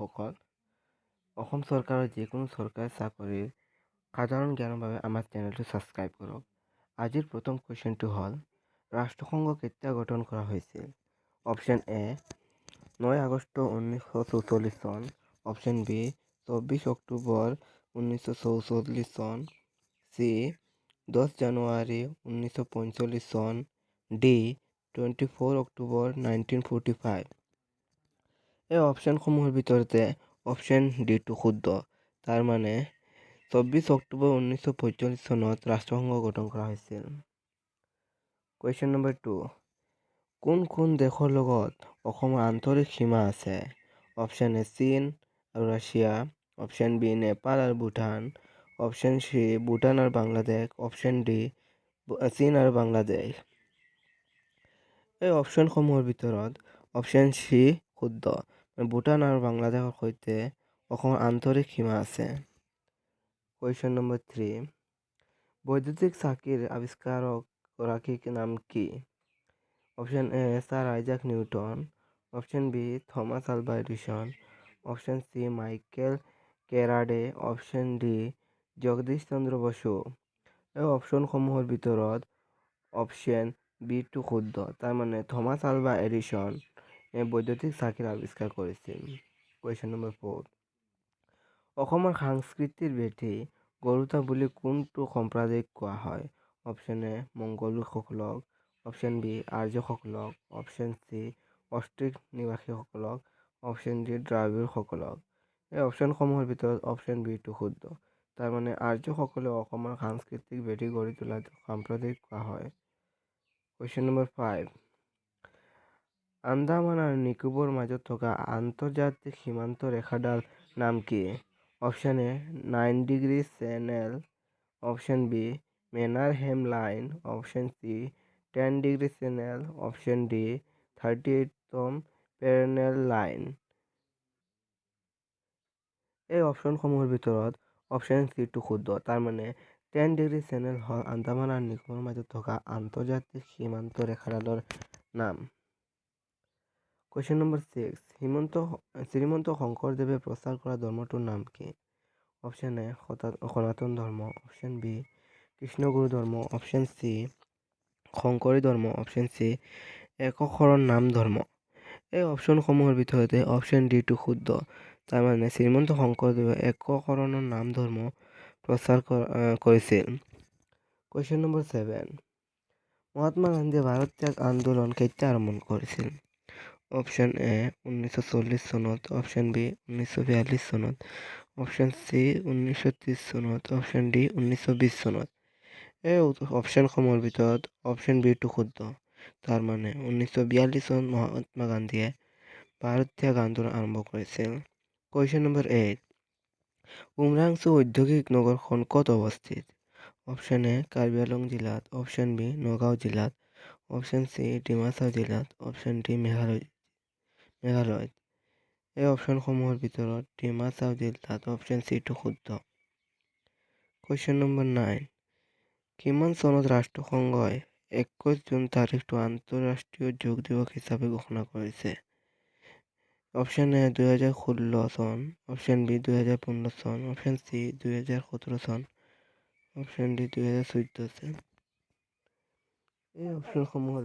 বন্ধুসকল, অসম চৰকাৰৰ যিকোনো চৰকাৰী চাকৰিৰ সাধাৰণ জ্ঞানৰ বাবে আমাৰ চেনেলটো ছাবস্ক্ৰাইব কৰক। আজিৰ প্ৰথম কুৱেশ্যনটো হ'ল, ৰাষ্ট্ৰসংঘ কেতিয়া গঠন কৰা হৈছিল? অপশ্যন এ 9 আগষ্ট 1944 চন, অপশ্যন বি 24 অক্টোবৰ 1944 চন, চি 10 জানুৱাৰী 1945 চন, ডি 24 October 1945। এই অপশ্যনসমূহৰ ভিতৰতে অপশ্যন ডিটো শুদ্ধ। তাৰ মানে 24 অক্টোবৰ 1945 চনত ৰাষ্ট্ৰসংঘ গঠন কৰা হৈছিল। কুৱেশ্যন নম্বৰ 2, কোন কোন দেশৰ লগত অসমৰ আন্তৰিক সীমা আছে? অপশ্যন এ চীন আৰু ৰাছিয়া, অপশ্যন বি নেপাল আৰু ভূটান, অপশ্যন চি ভূটান আৰু বাংলাদেশ, অপশ্যন ডি চীন আৰু বাংলাদেশ। এই অপশ্যনসমূহৰ ভিতৰত অপশ্যন চি শুদ্ধ। ভূটান আৰু বাংলাদেশৰ সৈতে অসমৰ আন্তৰিক সীমা আছে। কুৱেশ্যন নম্বৰ 3, বৈদ্যুতিক চাকিৰ আৱিষ্কাৰক গৰাকীৰ নাম কি? Option A sir Isaac Newton, option B Thomas Alva Edison, option C Michael Faraday, option D Jagadish Chandra Bose. এই অপশ্যনসমূহৰ ভিতৰত অপশ্যন বিটো শুদ্ধ। তাৰমানে থমাছ আলভা এডিছন বৈদ্যুতিক চাকিৰ আৱিষ্কাৰ কৰিছিল। কুৱেশ্যন নম্বৰ 4, অসমৰ সাংস্কৃতিক ভেটি গঢ়োতা বুলি কোনটো সম্প্ৰদায়ক কোৱা হয়? অপশ্যন এ মংগোলীয়সকলক, অপশ্যন বি আৰ্যসকলক, অপশ্যন চি অষ্ট্ৰিক নিবাসীসকলক, অপশ্যন ডি দ্ৰাবিড়সকলক। এই অপশ্যনসমূহৰ ভিতৰত অপশ্যন বিটো শুদ্ধ। তাৰমানে আৰ্যসকলে অসমৰ সাংস্কৃতিক ভেটি গঢ়ি তোলা সাম্প্ৰদায়িক কোৱা হয়। কুৱেশ্যন নম্বৰ 5, আন্দামান আৰু নিকোবৰ মাজত থকা আন্তৰ্জাতিক সীমান্ত ৰেখাডাল নাম কি? Option A 9 degree channel, option B Mannerheim line, option C 10 degree channel, option D 38তম parallel line. এই অপশ্যনসমূহৰ ভিতৰত অপশ্যন চিটো শুদ্ধ। তাৰমানে 10 ডিগ্ৰী চেনেল হ'ল আন্দামান আৰু নিকোবৰৰ মাজত থকা আন্তৰ্জাতিক সীমান্ত ৰেখাডালৰ নাম। কুৱেশ্যন নম্বৰ 6, শ্ৰীমন্ত শংকৰদেৱে প্ৰচাৰ কৰা ধৰ্মটোৰ নাম কি? অপশ্যন এ সনাতন ধৰ্ম, অপশ্যন বি কৃষ্ণগুৰু ধৰ্ম, অপশ্যন চি শংকৰী ধৰ্ম, অপশ্যন চি একশৰণ নাম ধৰ্ম। এই অপশ্যনসমূহৰ ভিতৰতে অপশ্যন ডিটো শুদ্ধ। তাৰমানে শ্ৰীমন্ত শংকৰদেৱে একশৰণৰ নাম ধৰ্ম প্ৰচাৰ কৰিছিল। কুৱেশ্যন নম্বৰ 7, মহাত্মা গান্ধীয়ে ভাৰত ত্যাগ আন্দোলন কেতিয়া আৰম্ভ কৰিছিল? অপশ্যন এ 1940 চনত, অপশ্যন বি 1942 চনত, অপশ্যন চি 1930 চনত, অপশ্যন ডি 1920 চনত। এই অপশ্যনসমূহৰ ভিতৰত অপশ্যন বিটো শুদ্ধ। তাৰমানে 1942 চনত মহাত্মা গান্ধীয়ে ভাৰত ত্যাগ আন্দোলন আৰম্ভ কৰিছিল। কুৱেশ্যন নম্বৰ 8, উমৰাংচু ঔদ্যোগিক নগৰখন ক'ত অৱস্থিত? অপশ্যন এ কাৰ্বি আংলং জিলাত, অপশ্যন বি নগাঁও জিলাত, অপশ্যন চি ডিমাছা জিলাত, অপশ্যন ডি মেঘালয়ত। এই অপশ্যনসমূহৰ ভিতৰত ডিমাছা জিলাত, অপশ্যন চিটো শুদ্ধ। কুৱেশ্যন নম্বৰ 9, কিমান চনত ৰাষ্ট্ৰসংঘই 21 জুন তাৰিখটো আন্তঃৰাষ্ট্ৰীয় যোগ দিৱস হিচাপে ঘোষণা কৰিছে? অপশ্যন এ 2016 চন, অপশ্যন বি 2015 চন, অপশ্যন চি 2017 চন, অপশ্যন ডি 2014 চন। এই অপশ্যনসমূহৰ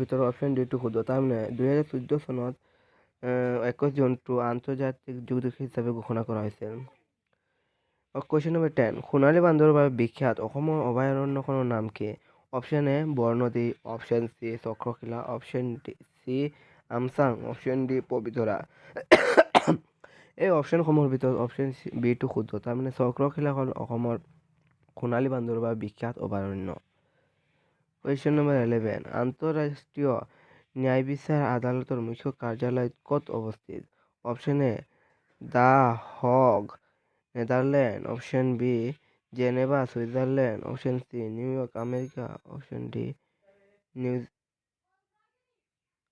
ভিতৰত অপশ্যন ডিটো শুদ্ধ। তাৰমানে 2014 চনত 21 জুনটো আন্তৰ্জাতিক যোগ দিৱস হিচাপে ঘোষণা কৰা হৈছিল। কুৱেশ্যন নম্বৰ 10, সোণালী বান্দৰৰ বাবে বিখ্যাত অসমৰ অভয়াৰণ্যখনৰ নাম কি? Option A Barnadi, option C Chakrashila, option C Amchang, option D Pobitora. এই অপশ্যনসমূহৰ ভিতৰত অপশ্যন বিটো শুদ্ধ। তাৰমানে চক্ৰশিলা হ'ল অসমৰ সোণালী বান্দৰৰ বাবে বিখ্যাত অভয়াৰণ্য। কুৱেশ্যন নম্বৰ 11, আন্তঃৰাষ্ট্ৰীয় ন্যায় বিচাৰ আদালতৰ মুখ্য কাৰ্যালয় ক'ত অৱস্থিত? Option A the Hague, Netherland, option B Geneva, Switzerland, option C New York, America, option D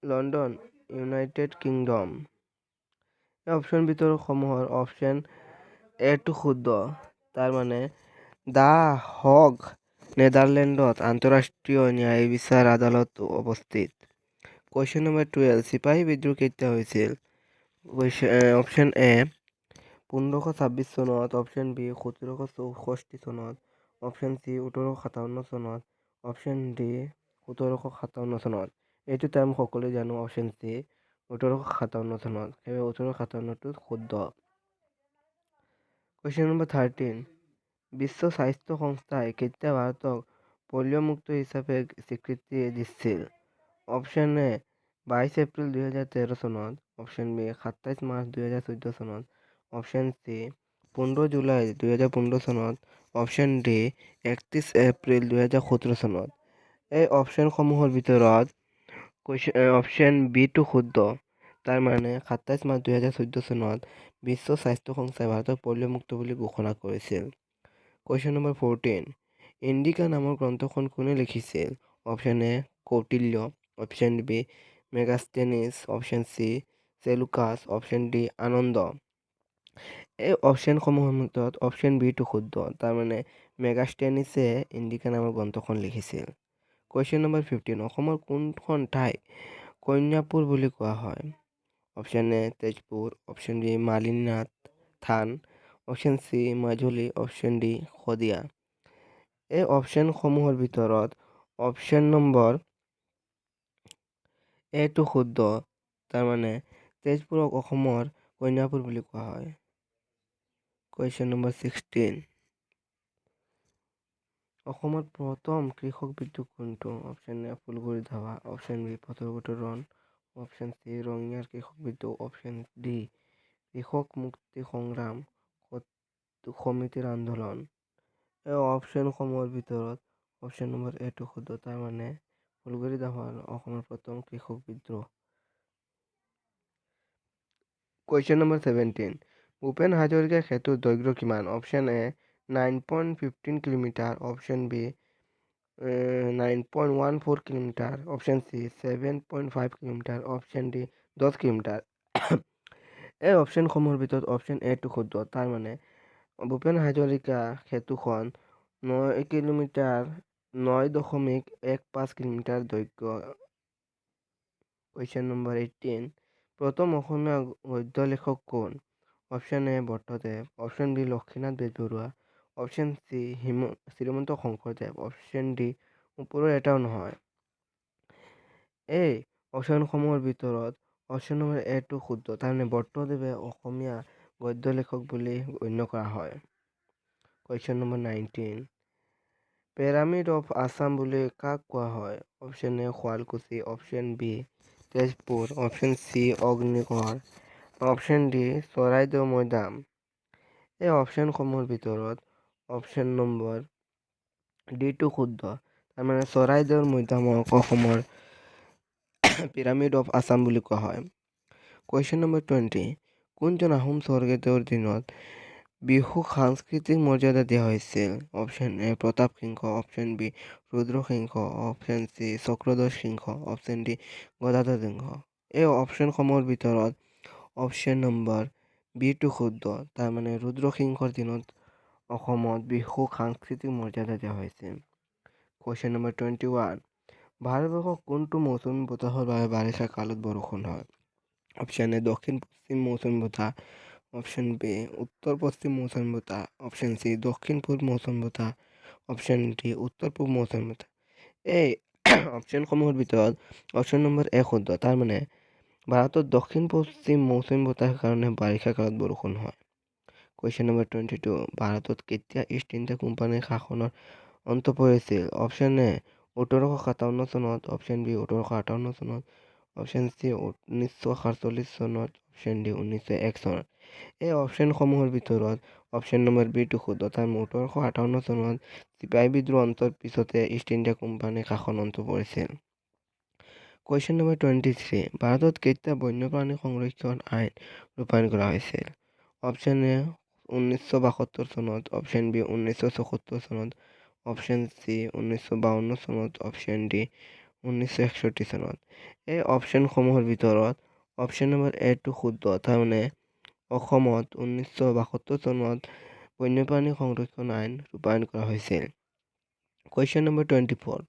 London, United kingdom. এই অপশ্যন ভিতৰসমূহৰ অপশ্যন এটো শুদ্ধ। তাৰমানে the Hague, নেদাৰলেণ্ডত আন্তঃৰাষ্ট্ৰীয় ন্যায় বিচাৰ আদালত অৱস্থিত। কুৱেশ্যন নম্বৰ 12, চিপাহী বিদ্ৰোহ কেতিয়া হৈছিল? অপশ্যন এ 1526 চনত, অপশ্যন বি 1764 চনত, অপশ্যন চি 1857 চনত, অপশ্যন ডি 1757 চনত। এইটো টাইম সকলোৱে জানো, অপশ্যন চি 1857 চনত। সেইবাবে 1857টো শুদ্ধ। কুৱেশ্যন নম্বৰ 13, বিশ্ব স্বাস্থ্য সংস্থাই কেতিয়া ভাৰতক পলিঅ'মুক্ত হিচাপে স্বীকৃতি দিছিল? অপশ্যন এ 22 এপ্ৰিল 2013 চনত, অপশ্যন বি 27 মাৰ্চ 2014 চনত, অপশ্যন চি 15 জুলাই 2015 চনত, অপশ্যন ডি 31 এপ্ৰিল 2017 চনত। এই অপশ্যনসমূহৰ ভিতৰত অপশ্যন বিটো শুদ্ধ। তাৰ মানে 27 মাৰ্চ 2014 চনত বিশ্ব স্বাস্থ্য সংস্থাই ভাৰতক পলিঅ'মুক্ত বুলি ঘোষণা কৰিছিল। কুৱেশ্যন নম্বৰ 14, ইণ্ডিকা নামৰ গ্ৰন্থখন কোনে লিখিছিল? Option A Kautilya, option B Megasthenes, option C Seleucus, option D Ananda. এই অপশ্যনসমূহৰ ভিতৰত অপশ্যন বিটো শুদ্ধ। তাৰমানে মেগাষ্টেনিছে ইণ্ডিকা নামৰ গ্ৰন্থখন লিখিছিল। কুৱেশ্যন নম্বৰ 15, অসমৰ কোনখন ঠাইক কন্যাপুৰ বুলি কোৱা হয়? Option A Tezpur, option B Malininath Than, option C Majuli, option D Sadiya. এই অপশ্যনসমূহৰ ভিতৰত অপশ্যন নম্বৰ এটো শুদ্ধ। তাৰমানে তেজপুৰক অসমৰ কন্যাপুৰ বুলি কোৱা হয়। কুৱেশ্যন নম্বৰ 16, অসমত প্ৰথম কৃষক বিদ্ৰোহ কোনটো? Option A Phulaguri Dhewa, option B পথৰুঘাটৰ ৰণ, অপশ্যন চি ৰঙিয়াৰ কৃষক বিদ্ৰোহ, অপশ্যন ডি কৃষক মুক্তি সংগ্ৰাম সমিতিৰ আন্দোলন। এই অপশ্যনসমূহৰ ভিতৰত অপশ্যন নম্বৰ এটো শুদ্ধ। তাৰমানে ফুলগুৰি ধাবা অসমৰ প্ৰথম কৃষক বিদ্ৰোহ। কুৱেশ্যন নম্বৰ 17, ভূপেন হাজৰিকা সেতুৰ দৈৰ্ঘ্য কিমান? Option A 9.15 kilometre, option B 9.14 kilometre, option C 7.5 kilometre, option D 10 kilometre. এই অপশ্যনসমূহৰ ভিতৰত অপশ্যন এটো শুদ্ধ। তাৰমানে ভূপেন হাজৰিকা সেতুখন 9 কিলোমিটাৰ 9.15 কিলোমিটাৰ দৈৰ্ঘ্য। কুৱেশ্যন নম্বৰ 18, প্ৰথম অসমীয়া গদ্য লেখক কোন? Option A Bhattadev, option B Lakshminath Bezbaroa, option C Srimanta Sankardev, option D ওপৰৰ এটাও নহয়। এই অপশ্যনসমূহৰ ভিতৰত অপশ্যন নম্বৰ এটো শুদ্ধ। তাৰমানে ভট্টদেৱে অসমীয়া গদ্য লেখক বুলি গণ্য কৰা হয়। Question number 19, pyramid of Assam বুলি কাক কোৱা হয়? Option A Sualkuchi, option B Tezpur, option C Agnigarh, option D Charaideo Moidam. এই অপশ্যনসমূহৰ ভিতৰত অপশ্যন নম্বৰ ডিটো শুদ্ধ। তাৰমানে চৰাইদেউৰ মৈদামক অসমৰ পিৰামিড অফ আছাম বুলি কোৱা হয়। কুৱেশ্যন নম্বৰ 20, কোনজন আহোম স্বৰ্গদেউৰ দিনত বিহুক সাংস্কৃতিক মৰ্যাদা দিয়া হৈছিল? Option A Pratap Singha, option B Rudra Singha, option C Chakradhwaj Singha, option D Gadadhar Singha. এই অপশ্যনসমূহৰ ভিতৰত অপশ্যন নম্বৰ বিটো শুদ্ধ। তাৰমানে ৰুদ্ৰসিংহৰ দিনত অসমত বিহুক সাংস্কৃতিক মৰ্যাদা দিয়া হৈছিল। কুৱেশ্যন নম্বৰ 21, ভাৰতবৰ্ষৰ কোনটো মৌচুমী বতাহৰ বাবে বাৰিষা কালত বৰষুণ হয়? অপশ্যন এ দক্ষিণ পশ্চিম মৌচুমী বতাহ, অপশ্যন বি উত্তৰ পশ্চিম মৌচুমী বতাহ, অপশ্যন চি দক্ষিণ পূব মৌচুমী বতাহ, অপশ্যন ডি উত্তৰ পূব মৌচুমী বতাহ। এই অপশ্যনসমূহৰ ভিতৰত অপশ্যন নম্বৰ এ শুদ্ধ। তাৰমানে ভাৰতত দক্ষিণ পশ্চিম মৌচুমী বতাহৰ কাৰণে বাৰিষা কালত বৰষুণ হয়। কুৱেশ্যন নম্বৰ 22, ভাৰতত কেতিয়া ইষ্ট ইণ্ডিয়া কোম্পানীৰ শাসনৰ অন্ত পৰিছিল? অপশ্যন এ 1857 চনত, অপশ্যন বি 1858 চনত, অপশ্যন চি 1947 চনত, অপশ্যন ডি 1901 চনত। এই অপশ্যনসমূহৰ ভিতৰত অপশ্যন নম্বৰ বিটো শুদ্ধ। তাৰমানে 1858 চনত চিপাহী বিদ্ৰোহ অন্তৰ পিছতে ইষ্ট ইণ্ডিয়া কোম্পানীৰ শাসন অন্ত পৰিছিল। কুৱেশ্যন নম্বৰ 23, ভাৰতত কেতিয়া বন্যপ্ৰাণী সংৰক্ষণ আইন ৰূপায়ণ কৰা হৈছিল? অপশ্যন এ 1972 চনত, অপশ্যন বি 1974 চনত, অপশ্যন চি 1952 চনত, অপশ্যন ডি 1961 চনত। এই অপশ্যনসমূহৰ ভিতৰত অপশ্যন নম্বৰ এটো শুদ্ধ। তাৰমানে অসমত 1972 চনত বন্যপ্ৰাণী সংৰক্ষণ আইন ৰূপায়ণ কৰা হৈছিল। কুৱেশ্যন নম্বৰ 24,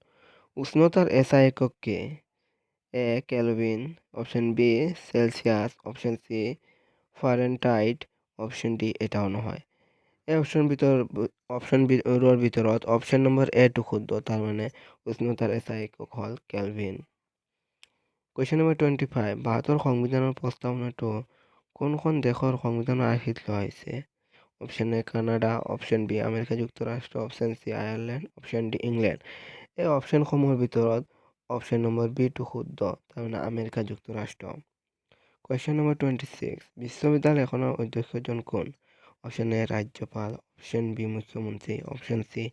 উষ্ণতাৰ এছ I একক কি? A Kelvin, option B Celsius, option C Fahrenheit, option D এটাও নহয়। এই অপশ্যন ভিতৰ অপশ্যনবোৰৰ ভিতৰত অপশ্যন নম্বৰ এটো শুদ্ধ, তাৰমানে উষ্ণতাৰ এছ I একক হ'ল কেলভিন। কুৱেশ্যন নম্বৰ 25, ভাৰতৰ সংবিধানৰ প্ৰস্তাৱনাটো কোনখন দেশৰ সংবিধানৰ আৰ্হিত লোৱা হৈছে? Option A Canada, option B America যুক্তৰাষ্ট্ৰ, option C Ireland, option D England. এই অপশ্যনসমূহৰ ভিতৰত অপশ্যন নম্বৰ বিটো শুদ্ধ, তাৰমানে আমেৰিকা যুক্তৰাষ্ট্ৰ। কুৱেশ্যন নম্বৰ 26, বিশ্ববিদ্যালয় এখনৰ অধ্যক্ষজন কোন? অপশ্যন এ ৰাজ্যপাল, অপশ্যন বি মুখ্যমন্ত্ৰী, অপশ্যন চি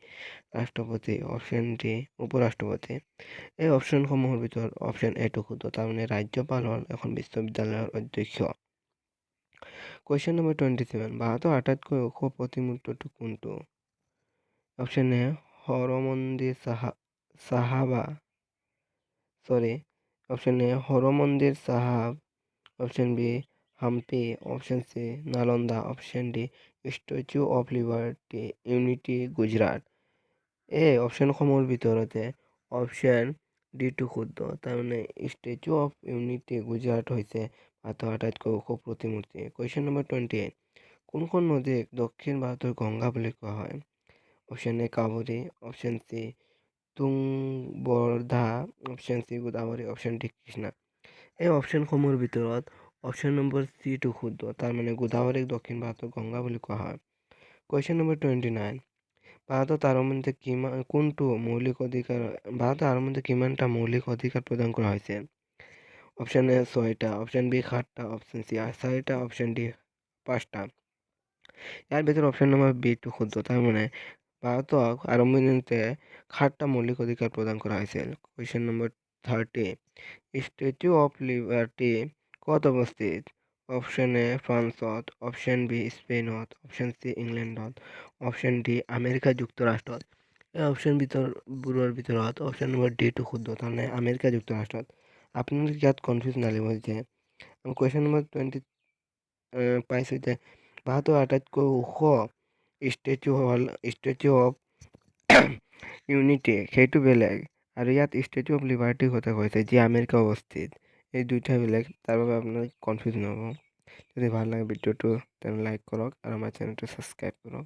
ৰাষ্ট্ৰপতি, অপশ্যন ডি উপৰাষ্ট্ৰপতি। এই অপশ্যনসমূহৰ ভিতৰত অপশ্যন এটো শুদ্ধ, তাৰমানে ৰাজ্যপাল হ'ল এখন বিশ্ববিদ্যালয়ৰ অধ্যক্ষ। কুৱেশ্যন নম্বৰ 27, ভাৰতৰ আটাইতকৈ ওখ প্ৰতিমূৰ্তিটো কোনটো? Option A Harmandir Sahib, sorry, option A Harmandir Sahib, option B Hampi, option C Nalanda, option D Statue of Liberty Unity Gujarat. এই অপশ্যনসমূহৰ ভিতৰতে অপশ্যন ডিটো শুদ্ধ, তাৰমানে ষ্টেচু অফ ইউনিটি গুজৰাট হৈছে ভাৰতৰ আটাইতকৈ ওখ প্ৰতিমূৰ্তি। কুৱেশ্যন নম্বৰ 28, কোনখন নদীক দক্ষিণ ভাৰতৰ গংগা বুলি কোৱা হয়? Option A Kaveri, option C Tungabhadra, option C Godavari, option D Krishna. এই অপশ্যনসমূহৰ ভিতৰত অপশ্যন নম্বৰ চিটো শুদ্ধ, তাৰমানে গোদাবৰীক দক্ষিণ ভাৰতৰ গংগা বুলি কোৱা হয়। কুৱেশ্যন নম্বৰ 29, ভাৰতত আৰম্ভণিতে কিমান কোনটো মৌলিক অধিকাৰ, ভাৰতৰ আৰম্ভণিতে কিমানটা মৌলিক অধিকাৰ প্ৰদান কৰা হৈছে? অপশ্যন এ ছয়টা, অপশ্যন বি সাতটা, অপশ্যন চি চাৰিটা, অপশ্যন ডি পাঁচটা। ইয়াৰ ভিতৰত অপশ্যন নম্বৰ বিটো শুদ্ধ, তাৰমানে ভাৰতক আৰম্ভণিতে সাতটা মৌলিক অধিকাৰ প্ৰদান কৰা হৈছিল। Question number 30, Statue of Liberty ক'ত অৱস্থিত? অপশ্যন এ ফ্ৰান্সত, অপশ্যন বি স্পেইনত, অপশ্যন চি ইংলেণ্ডত, অপশ্যন ডি আমেৰিকা যুক্তৰাষ্ট্ৰত। এই অপশ্যন ভিতৰবোৰৰ ভিতৰত অপশ্যন নম্বৰ ডিটো শুদ্ধ, তাৰমানে আমেৰিকা যুক্তৰাষ্ট্ৰত। আপোনালোকে ইয়াত কনফিউজ নালাগিব যে আমি কুৱেশ্যন নম্বৰ 20 পাইছোঁ যে ভাৰতৰ আটাইতকৈ ওখ ষ্টেচু হ'ল ষ্টেচু অফ ইউনিটি, সেইটো বেলেগ, আৰু ইয়াত ষ্টেচু অফ লিবাৰ্টিৰ কথা কৈছে যি আমেৰিকা অৱস্থিত। এই দুইটা বেলেগ, তাৰ বাবে আপোনালোকে কনফিউজ নহ'ব। যদি ভাল লাগে ভিডিঅ'টো তেনে লাইক কৰক আৰু আমাৰ চেনেলটো ছাবস্ক্ৰাইব কৰক।